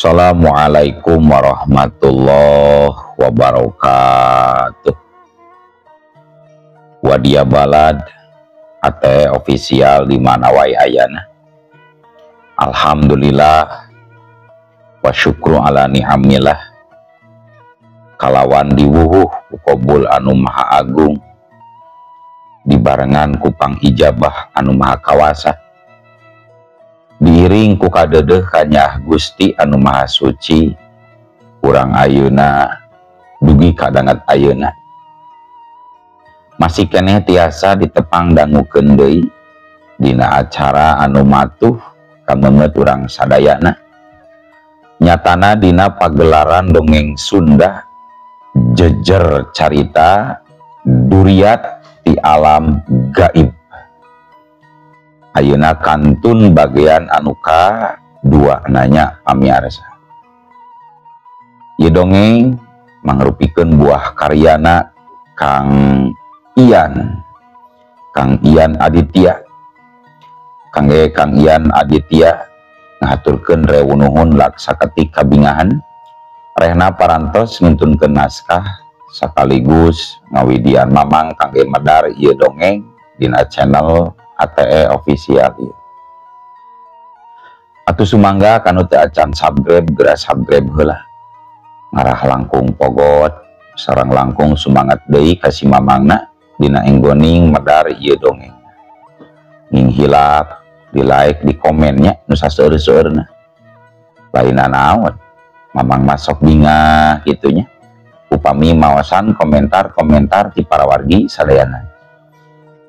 Assalamualaikum warahmatullahi wabarakatuh. Wadia Balad ATE official di mana wae ayana. Alhamdulillah wa syukru ala ni'amillah. Kalawan diwuhuh ku qabul anu maha agung, dibarengan ku pangijabah anu maha kawasa, diiring ku kadedeh kanyah Gusti anu maha suci. Urang ayeuna dugi kadangat ayeuna masih keneh tiasa ditepang dangukeun deui dina acara anu matuh kameungeut urang sadayana, nyatana dina pagelaran dongeng Sunda jejer carita duriat di alam gaib. Ayeuna kantun bagian anu kadua nanya pamiarsa. Ieu dongeng mangrupikeun buah karyana Kang Ian, Kang Ian Aditya. Kangge Kang Ian Aditya ngahaturkeun rewu nuhun laksa ketik kabingahan rehna parantos nguntunkeun naskah sekaligus ngawidian mamang kangge medar ieu dongeng dina channel ATE official ieu. Atuh sumangga kanu teu acan subscribe geura subscribe heula. Ngarah langkung pogot sareng langkung sumangat deui ka si mamangna dina enggoning medar ieu dongeng. Ning hilap di like di komennya nu saseueur-seueurna. Lainna naon mamang masuk bingah kitunya. Upami mawasan komentar-komentar ti para wargi sadayana.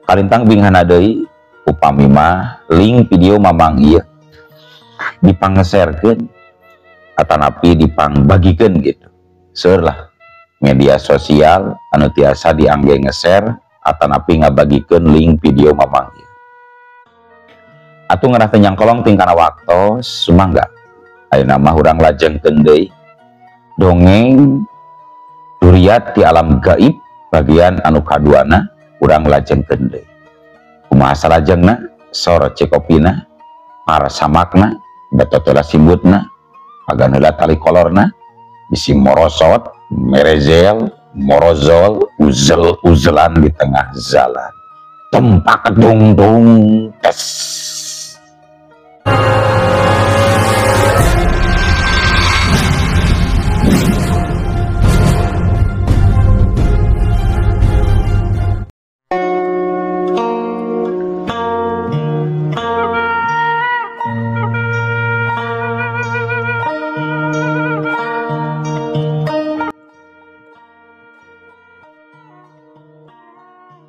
Kalintang binghana deui upami mah link video mamang ieu dipangeserkeun atanapi dipangbagikeun gitu. Seueur lah media sosial anu tiasa diangge ngeser atanapi ngabagikeun link video mamang ieu. Atuh ngarah teu nyangkolong tingkana waktos sumangga. Ayeuna mah urang lajengkeun deui dongeng duriat di alam gaib bagian anu kaduana urang lajengkeun deui. Kumaha salajengna sor cekopina para samakna betotola simbutna pagan heula tali kolorna bisi morosot merezel morozol uzel uzelan di tengah jalan tempak dung dung tes.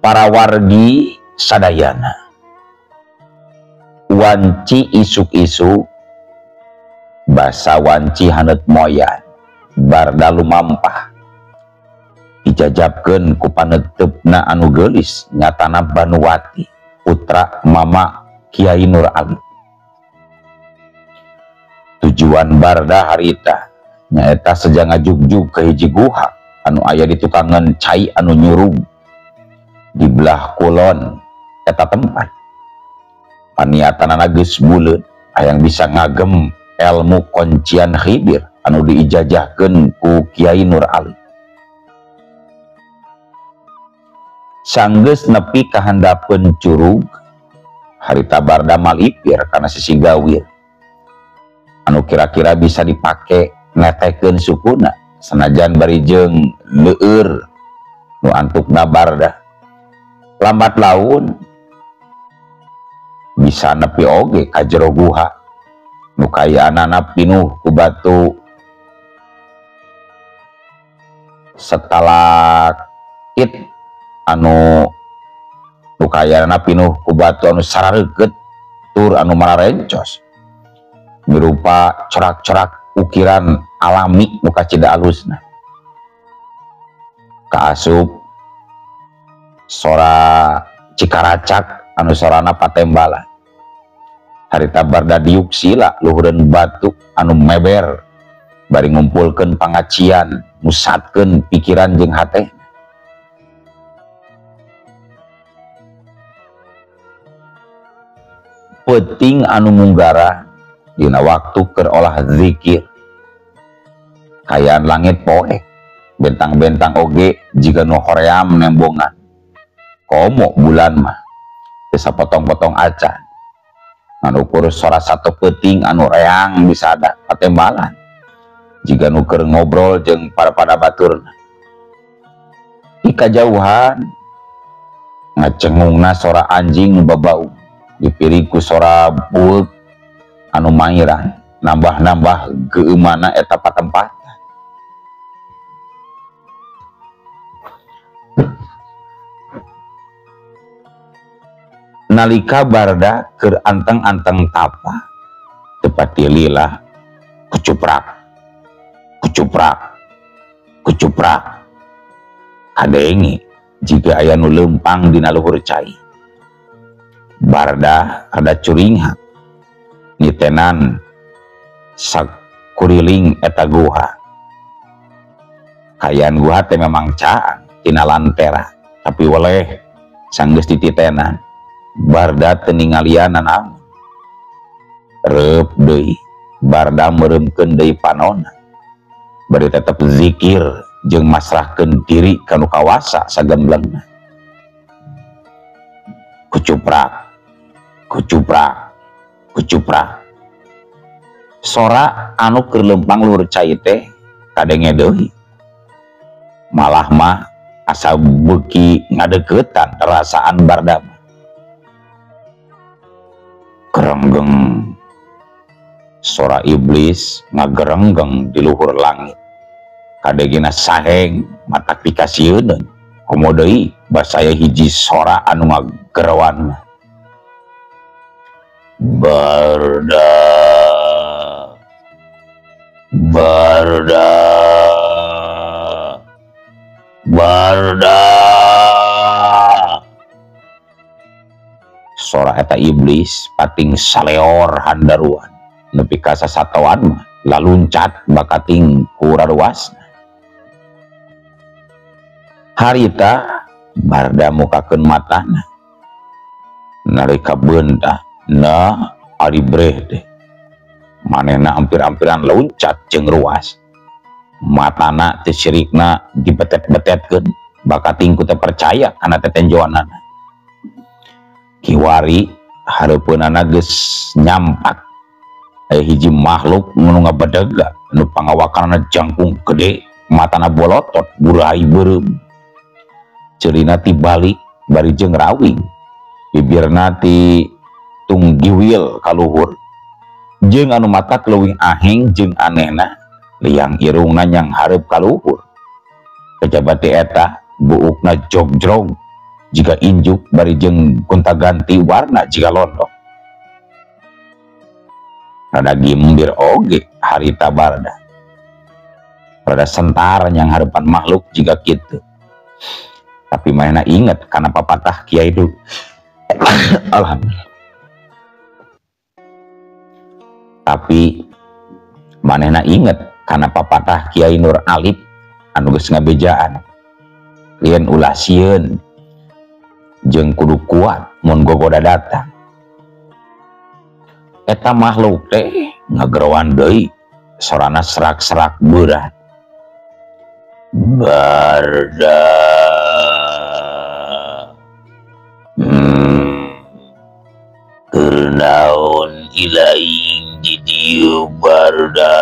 Para wargi sadayana wanci isuk-isuk basa wanci haneut moyan barda lumampah dijajabkeun ku paneuteup-na anu geulis nyatana Banuwati putra Mama Kiai Nur Ali. Tujuan barda harita nyaeta seja ngajugjug ke hiji guha anu aya di tukangan cai anu nyurug di belah kulon eta tempat. Paniatanana geus buleut hayang bisa ngagem ilmu kuncian Khidir anu diijajahkeun ku Kiai Nur Ali. Sanggeus nepi ka handapeun curug harita barda malipir kana sisi gawir anu kira-kira bisa dipake netekeun sukuna sanajan bari jeung leueur nu antukna barda. Lambat laun bisa nepi oge ka jero guha nu kayaanana pinuh ku batu setalaktit anu nu kayaanana pinuh ku batu anu sarareukeut tur anu mararencos mirupa corak-corak ukiran alami nu kacida alusna. Kaasup sora cikaracak anu sorana patembala. Harita barda diuk sila luhureun batu anu meber bari ngumpulkeun pangacian musatkeun pikiran jeung hate. Peuting anu munggara dina waktu keur olah zikir Kayaan langit poek bentang-bentang oge jiga nu hoream nembongan. Komo bulan mah teu sapotong-potong acan. Ngan ukur sora satu peuting anu reang bisada patembalan. Jiga nu keur ngobrol jeung para-pada baturna. Di kajauhan ngacengungna sora anjing nu babau dipirig ku sora bueuk anu mairan nambah-nambah geueumana eta patempat. Nalika Barda keur anteng-anteng tapa teu patililah kucuprak kucuprak kucuprak kadenge jiga aya nu leumpang dina luhur cai. Barda rada curinghak nitenan sakuriling eta guha. Kayan guha teh memang caang tina lantera tapi weleh sanggeus dititenan. Barda teu ningalian naon. Reup deui Barda meureumkeun deui panona. Bari tetep zikir jeung masrahkeun diri ka nu kawasa sagemblengna. Kucuprak kucuprak kucuprak. Sora anu keur leumpang luhur cai teh kadenge deui. Malah mah asa beuki ngadeuketan rasaan Barda. Gerenggeng sora iblis ngagerenggeng di luhur langit. Kadegina saheng matak pikasieun komo deui basaya hiji sora anu ngagerowan. Barda Barda Barda. Sora eta iblis pating saleor handaruan nepi ka sasatoan mah laluncat bakating ku raruasna. Harita Barda mukakeun matana nalika beunta nah ari breh teh manehna ampir-ampiran loncat jeung ruas. Matana teh sirikna dibetet-betetkeun bakating ku teu percaya kana tetenjoanana. Kiwari hareupeunana geus nyampak aya hiji makhluk nu ngabedega nu pangawakanana jangkung gede matana bolotot burai beureum. Ceurina ti balik bari jeung rawing bibirna ti tunggiwil kaluhur jeung anu matak leuwih aheng jeung anehna liang irungna nyang hareup kaluhur. Kajaba ti eta buukna jogjrog jika injuk bari jeung gonta-ganti warna jika londok. Rada gimbir oge harita Barda. Rada sentar yang harapan makhluk jika kitu. Tapi manehna inget kana papatah kiai itu. Alhamdulillah. Tapi manehna inget kana papatah Kiai Nur Alif anu geus ngabejaan. Lieun ulah sieun jeung kudu kuat mun gogoda datang. Eta makhluk teh ngagerowan deui sorana serak-serak beurah. Barda keur naon ilaing di dieu Barda.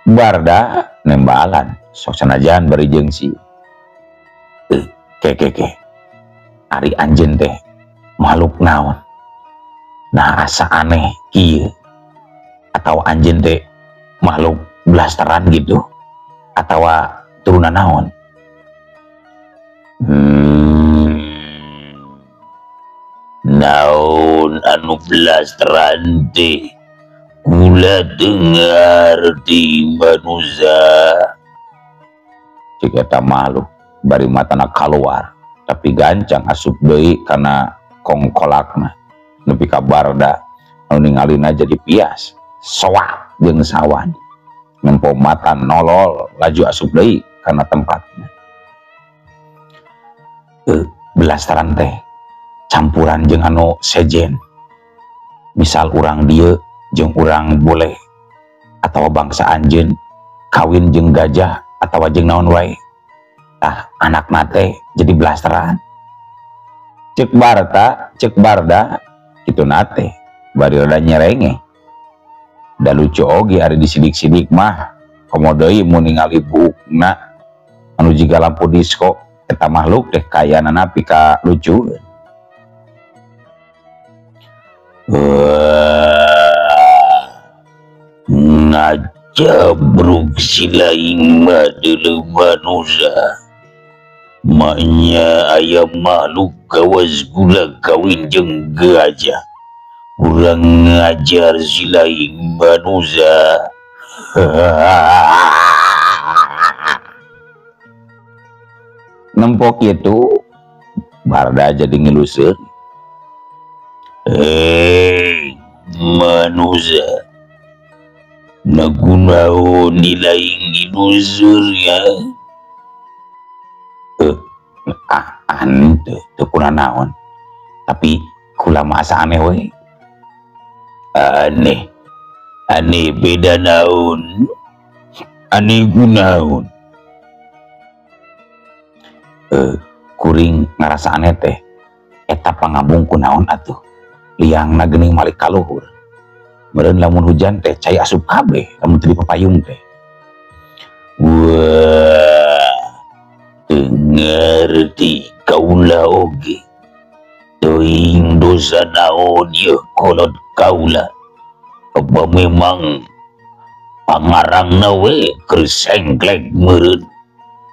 Barda nembalan sok sanajan bari jeung si ke ari anjeun teh makhluk naon nah asa aneh kieu atau anjeun teh makhluk blasteran gitu atawa turunan naon. Naon anu blasteran teh kula teu ngarti manusia. Cik eta makhluk bari matana kaluar tapi gancang asup deui kana kongkolakna nepi ka Barda anu ningalina jadi pias soak jeung sawan nempo mata nolol laju asup deui kana tempatna. Belastaran teh campuran jeung anu sejen misal urang dieu jeung urang boleh Atawa bangsa anjeun kawin jeung gajah atawa jeung naon wae. Tah anakna teh jadi blasteran. Cek Barta, cek Barda kitu nate bari rada nyerenge. Da lucu oge ari disidik-sidik mah komo deui mun ningali buukna anu jiga lampu disko eta makhluk teh kayanana pika lucu. Ngajabruk silaing mah deuleu manusia. Maknya aya makhluk kawas gula kawin jeung gajah. Kurang ngajar silaing manusia. Nempok itu Barda jadi ngelusur. Hei manusia, nagunaon nilai ngilusur ya? Teu kuna naon, tapi kula masa aneh we. Aneh, aneh beda naon, aneh gunaon. Kuring ngarasa aneh teh eta pangabung kunaon atuh liangna geuning malik kaluhur. Meureun lamun hujan teh cai asup kabeh lamun teu dipapayung teh. Wah, teu ngarti kaula oge. Teuing dosa naon ieu kolot kaula. Apa memang pangarangna we keur sengklek meureun.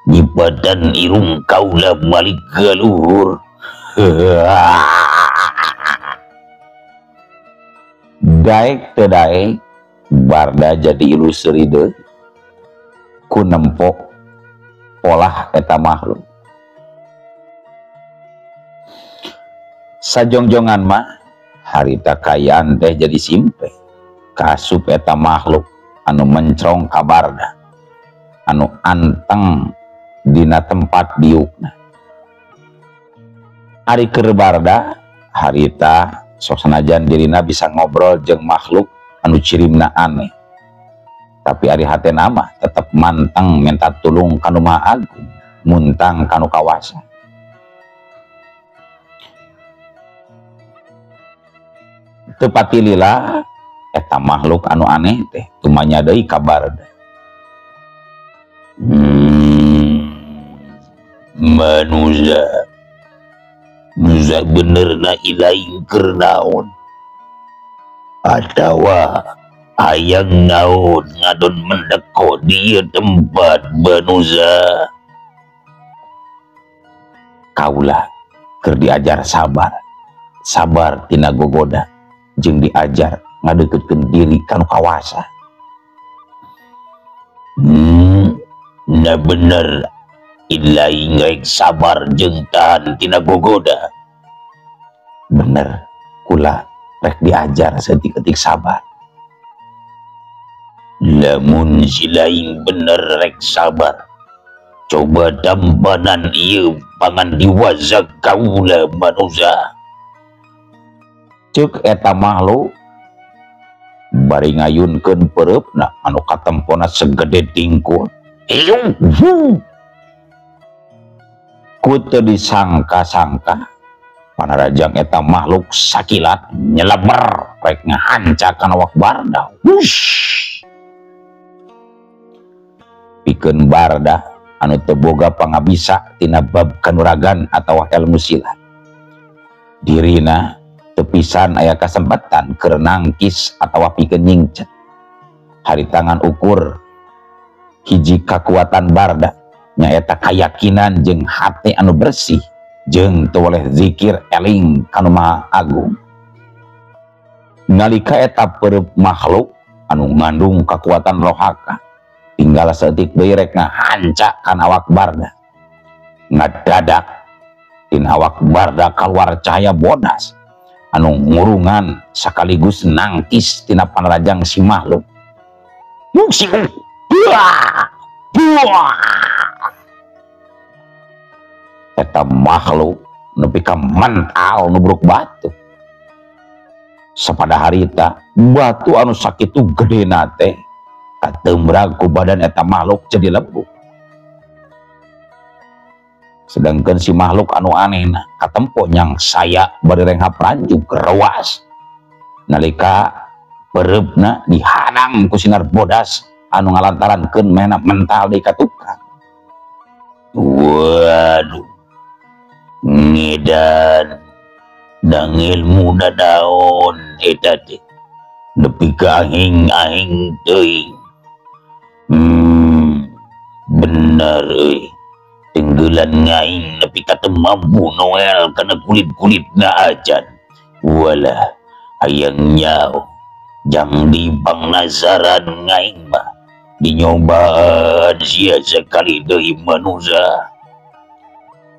Nyipatan irung kaula malik kaluhur. Daek teu daek Barda jadi ilusuri deui ku nempok polah eta makhluk. Sajongjongan mah harita kayan teh jadi simpe kasup eta makhluk anu mencrong ka Barda anu anteng dina tempat diukna. Ari keur Barda harita sok sanajan dirina bisa ngobrol jeung makhluk anu cirimna aneh, tapi ari hatena mah tetep manteng minta tulung kanu Maha Agung, muntang kanu kawasa. Teu patilila eta makhluk anu aneh teh tumanya deui ka Barda. Manusia nusa bener na ilaing keur naon atawa hayang naon ngadon mendeko di tempat manusia. Kaula keur diajar sabar, sabar tina gogoda jeung diajar ngadeukeutkeun diri kanu kawasa. Nah bener ilaing rek sabar jeung tahan tina gogoda. Bener kula rek diajar setik-etik sabar. Lamun silaing bener rek sabar, coba dampanan ieu pangan diwaza kaula manusia. Ceuk eta makhluk bari ngayunkeun peureupna anu katempona segede dingkul. Ku teu disangka-sangka panarajang eta makhluk sakilat nyeleber rek ngahancakan awak Barda. Wush! Pikeun Barda anu teu boga pangabisa tina bab kanuragan atawa ilmu silat, dirina teu pisan aya kasempatan keur nangkis atawa pikeun nyingcet. Hari tangan ukur hiji kakuatan Barda nyaeta kayakinan jeung hate anu bersih jeung teu boleh zikir eling kanu Maha Agung. Nalika eta peureub makhluk anu ngandung kakuatan rohaka tinggal saeutik deui rek ngahanca kana awak Barda. Ngadadak tina awak Barda kaluar cahaya bodas anu ngurungan sekaligus nangkis tina panarajang si makhluk. Eta makhluk nepi ka mental nubruk batu. Sapada harita batu anu sakitu gedena teh Katembrag ku badan eta makhluk jadi lembut. Sedangkan si makhluk anu anehna katempo nyang saya bari renghap ranjug rewas. Nalika pereupna dihadang ku sinar bodas anu ngalantarankeun mehna mental deui ka tukang. Waduh, ngedan dang ilmu daun eta teh nepi ka ahing-ahing teuing. Bener euy. Tenggelan ngaing nepi ka teu mampu noel kana kulit-kulitna acan. Walah, hayang nyao jang di pangnazaran ngaing mah dinyobaan sia sekali deui manusia.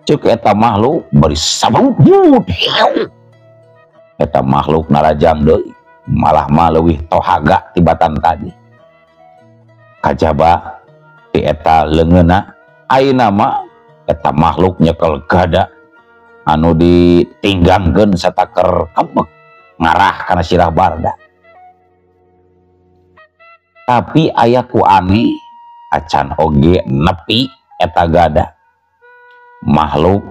Ceuk eta makhluk bari sabrut. Eta makhluk narajang deui, malah mah leuwih tohaga tibatan tadi. Kajaba ti eta leungeunna ayeuna mah eta makhluk nyekel gada anu ditinggangkeun sataker kembek ngarah kana sirah Barda. Tapi aya ku aneh acan oge nepi eta gada. Makhluk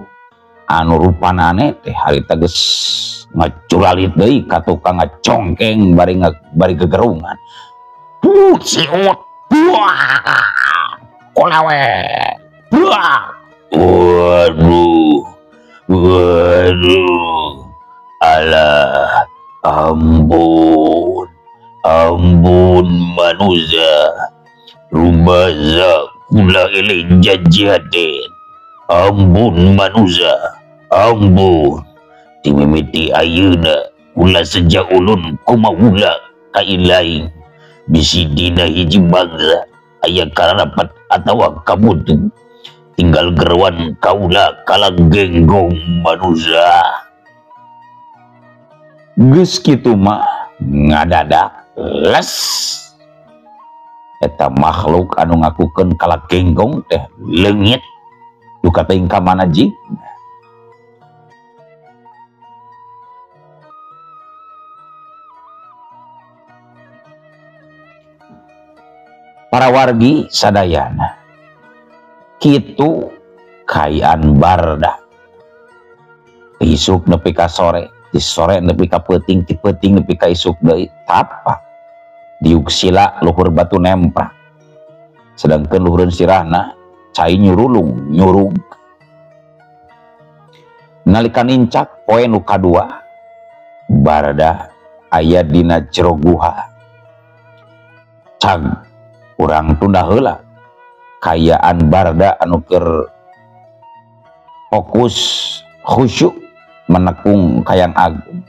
anu rupana aneh teh harita geus ngacuralit deui ka tukang ngacongkeng bari gegerungan. Siut. Wah. Kolawe. Wah. Waduh. Waduh. Alah, ampun. Ampun manusia. Rubaza kula eleng jajaden. Ampun manusia. Ampun. Timimiti ayeuna kula sejak ulun kumaula ka ilaing. Bisi dina hiji bangsa aya kararapat atawa kabutuh. Tinggal gerwan kaula kala genggong manusia. Geus kitu mah ngadadak les. Eta makhluk anu ngakukeun kala genggong teh leungit duka teuing ka mana jig. Para wargi sadayana kitu kayaan Barda. Isuk nepi ka sore, di sore nepi ka peuting, ti peuting nepi ka isuk deui tapa diuk sila luhur batu nempra. Sedangkan luhureun sirahna cai nyurulung nyurug. Nalika nincak poe nu kadua Barda aya dina jero guha. Cag urang tunda heula kayaan Barda anu keur fokus khusyuk menekung kayang agung.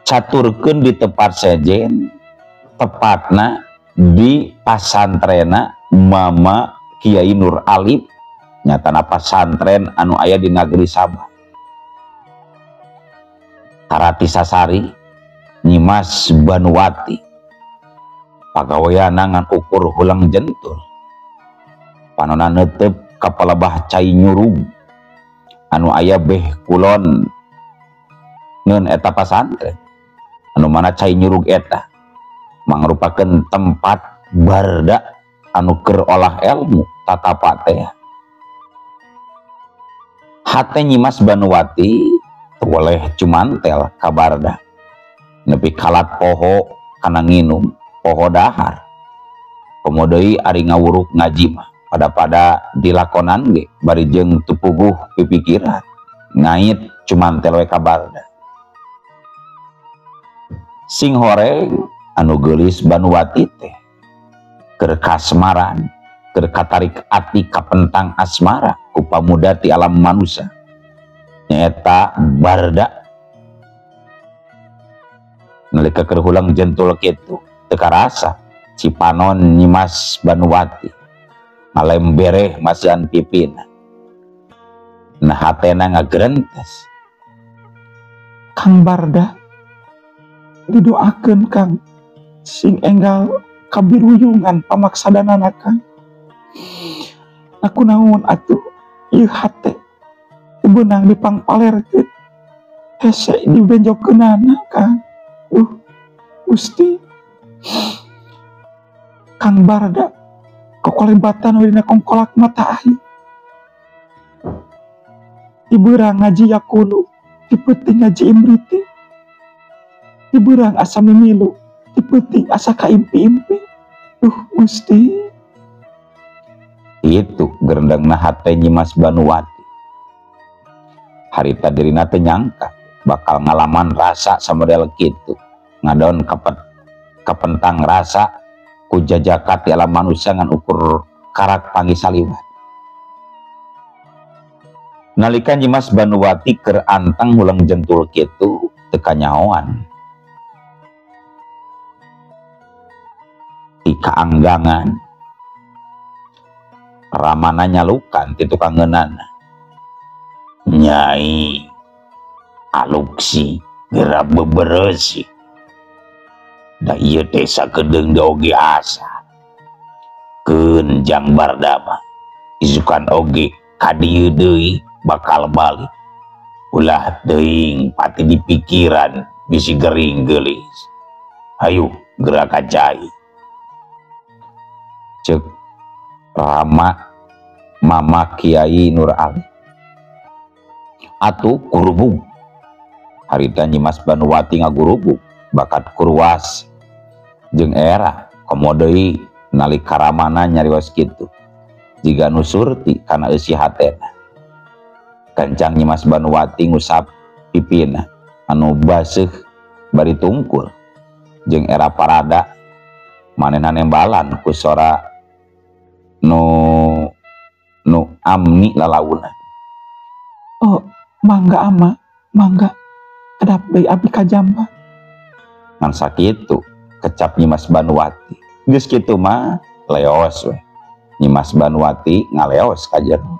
Caturkeun di tempat sejen, tepatna di pasantrena Mama Kiai Nur Alif, nyatana pasantren anu aya di Nagri Sabah. Karati Sasari Nyimas Banuwati pagaweana ngan ukur hulang jentul. Panona neuteup ka palebah cai nyurug anu aya beh kulon ngeun eta pasantren. Anu mana cai nyurug eta mangrupakeun tempat Barda anu keur olah ilmu tatapa teh. Hate Nyimas Banuwati boleh cumantel ka Barda nepi kalat poho kana nginum poho dahar. Komo deui ari ngawuruk ngaji mah pada-pada dilakonan ge bari jeung teu puguh pipikiran ngait cumantel we ka Barda. Sing horeng anu geulis Banuwati teh keur kasmaran, keur katarik ati kapentang asmara ku pamuda ti alam manusia nyaeta Barda. Nalika keur hulang jentul kitu teu karasa cipanon Nyimas Banuwati ngalembereh masihan pipina. Nah hatena ngagerentes. Kang Barda didoakeun Kang sing enggal kabiruyungan pamaksadanana Kang. Aku naon atuh ieu hate teu beunang dipangpalerkeun, hese dibenjokeunana Kang. Gusti, Kang Barda kokolebatan we dina kongkolak mata ahi. Ti beurang ngaji yakulu, ti peuting ngaji imriti. Ti beurang asa mimilu, ti peuting asa kaimpi-impi. Duh Gusti. Itu gerendengna hate Nyimas Banuwati. Harita dirina teu nyangka bakal ngalaman rasa samodel kitu. Ngadon kapentang rasa ku jajakat di alam manusia ngan ukur karak panggih saliwat. Nalika Nyimas Banuwati keur anteng huleng jentul kitu teu kanyahoan. Ti kaanggangan ramana nyalukan ti tukangeunana. Nyai aluksi geura beberesi. Da ieu teh sakedeung oge asa. Keun jang Barda mah isukan oge ka dieu deui bakal balik. Ulah teuing pati di pikiran bisi gering geulis. Hayu geura ka cai. Ceuk Rama Mama Kiai Nur Ali. Atuh kurubug. Harita Nyimas Banuwati ngagurubug bakat kurwas jeung era komo deui nalika ramana nyarios kitu. Jiga nu surti kana eusi hatena. Gancang Nyimas Banuwati ngusap pipina anu baseuh bari tungkul jeung era parada manehna nembalan ku sora nu amni lalauna. Oh, mangga ama, mangga. Kedap deui abdi ka jamba. Ngan sakitu kecap Nyimas Banuwati. Geus kitu mah leos we. Nyimas Banuwati ngaleos ka jero.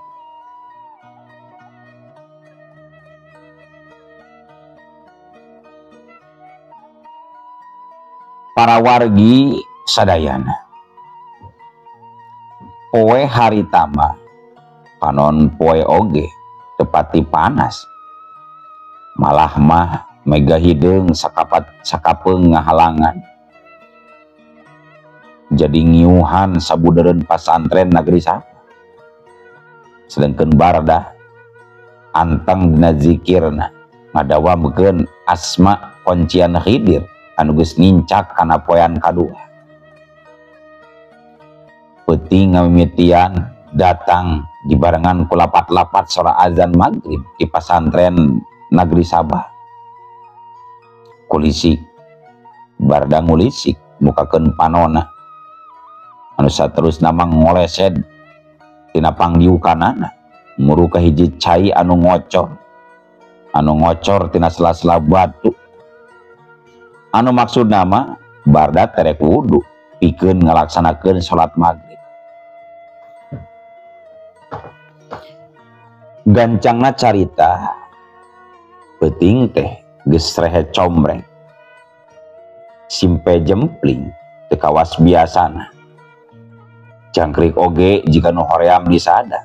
Para wargi sadayana. Poe harita mah panon poe oge tepati panas. Malah mah mega hideung sakapeung ngahalangan. Jadi ngiuhan sabudereun pasantren negeri Sapa. Sedengkeun Barda anteng dina zikirna ngadawamkeun asma kuncian Khidir anu geus nincak kana poean kadua. Peuting ngamimitian datang dibarengan ku lapat-lapat sora azan maghrib di pasantren Negeri Sabah. Kulisik Barda ngulisik mukakeun panona anu saterusna mah ngolesed tina pangdiukanana muru ka hiji cai anu ngocor tina sela-sela batu. Anu maksudna mah Barda terek wudu pikeun ngalaksanakeun salat maghrib. Gancangna carita peuting teh geus rehe combreng simpe jempling teu kawas biasana. Jangkrik oge jika nu hoream disada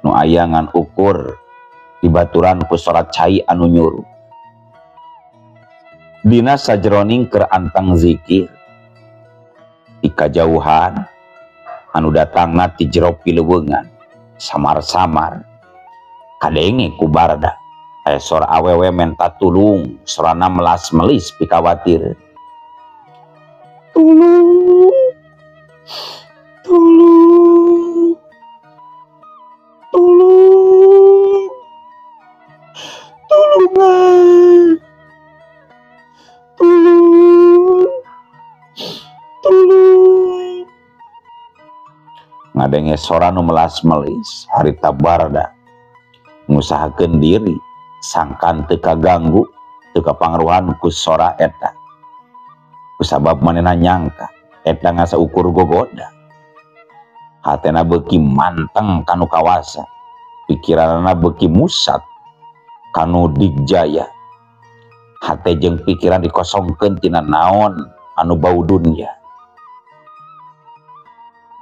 nu aya ngan ukur dibaturan ku sorat cai anu nyuruh. Dina sajroning keur anteng zikir di kajauhan anu datangna ti jero pileungan samar-samar kadenge ku Barda aya sora awewe menta tulung, sorana melas-melis pikawatir. Tulung, tulung, tulung, tulungan, tulung, tulung. Ngadenge sora nu melas-melis harita Barda ngusahakeun diri sangkan teu kaganggu teu kapangaruhan ku sora eta. Kusabab manehna nyangka eta ngasa ukur gogoda. Hatena beuki manteng kanu kawasa, pikiranana beuki musat kanu digjaya. Hate jeung pikiran dikosongkeun tina naon anu bau dunya.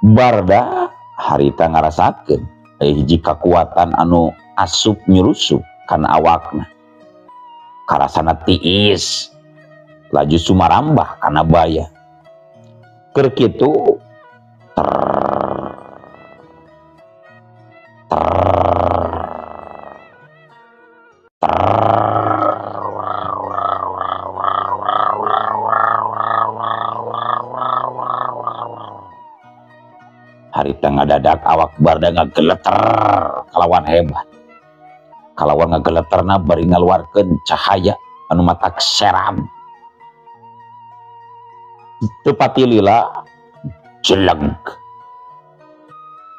Barda harita ngarasakeun aya hiji kakuatan anu asup nyurusup kana awakna. Karasana tiis laju sumarambah kana baya. Keur kitu Harita ngadadak awak Barda ngageleter kalawan hebat. Kalawan ngageleterna bari ngaluarkeun cahaya anu matak seram. Teu pati lila jeleg.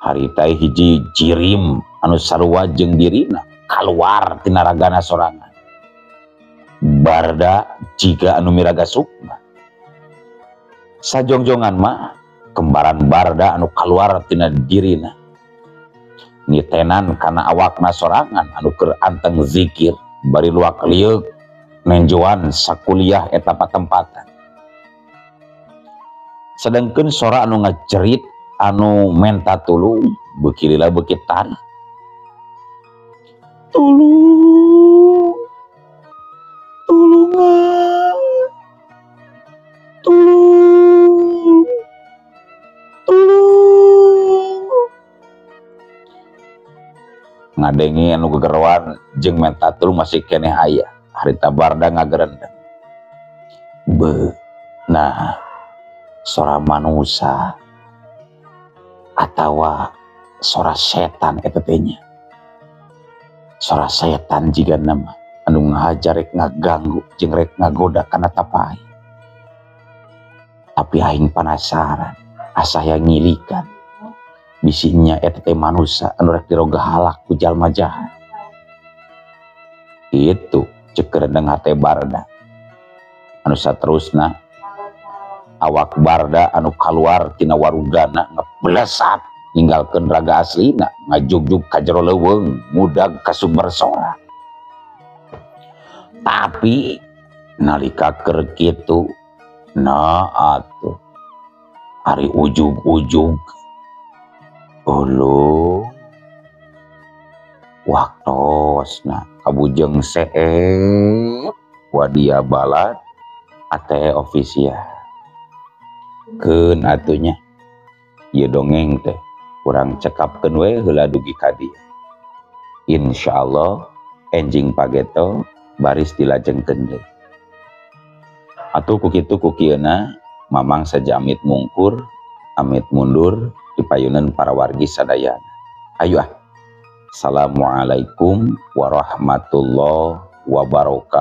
Harita hiji jirim anu sarua jeung dirina kaluar tina ragana sorangan. Barda jiga anu miraga sukma. Sajongjongan mah kembaran Barda anu kaluar tina dirina. Nitenan kana awakna sorangan anu keur anteng zikir bari luak lieuk nenjoan sakuliah eta patempatan. Sedangkeun sora anu ngajerit anu menta tulung beuki lila beuki tarik. Tulung, tulungan, tulung, tulung. Ngadenge anu gegeroan jeung menta tulung masih keneh aya. Harita Barda ngagerendeng. Be, nah sora manusa atawa sora setan eta teh nya. Sora setan jiga nama anu ngahajar rek ngaganggu jeung rek ngagoda kana tapai. Tapi aing penasaran, asa hayang ngilikan. Bisinya eta teh manusa anu rek diroga halak ku jalma jahat. Itu cek rendeng hate Barda. Anu saterusna awak Barda anu kaluar tina warugana ngeblesat ninggalkeun raga aslina ngajugjug ka jero leuweung ngudag ka sumber sora. Tapi nalika keur kitu nah atuh ari ujug-ujug ulu waktosna kabujeng seep wadia balad ATE official. Keun atunya ieu dongeng teh kurang cekapkeun we heula dugi ka dieu. Insyaallah enjing pageto baris dilajengkeun deui. Atuh ku kitu ku kieuna Mamang saja amit mungkur, amit mundur dipayunan para wargi sadayana. Ayo ah. Assalamualaikum warahmatullahi wabarakatuh.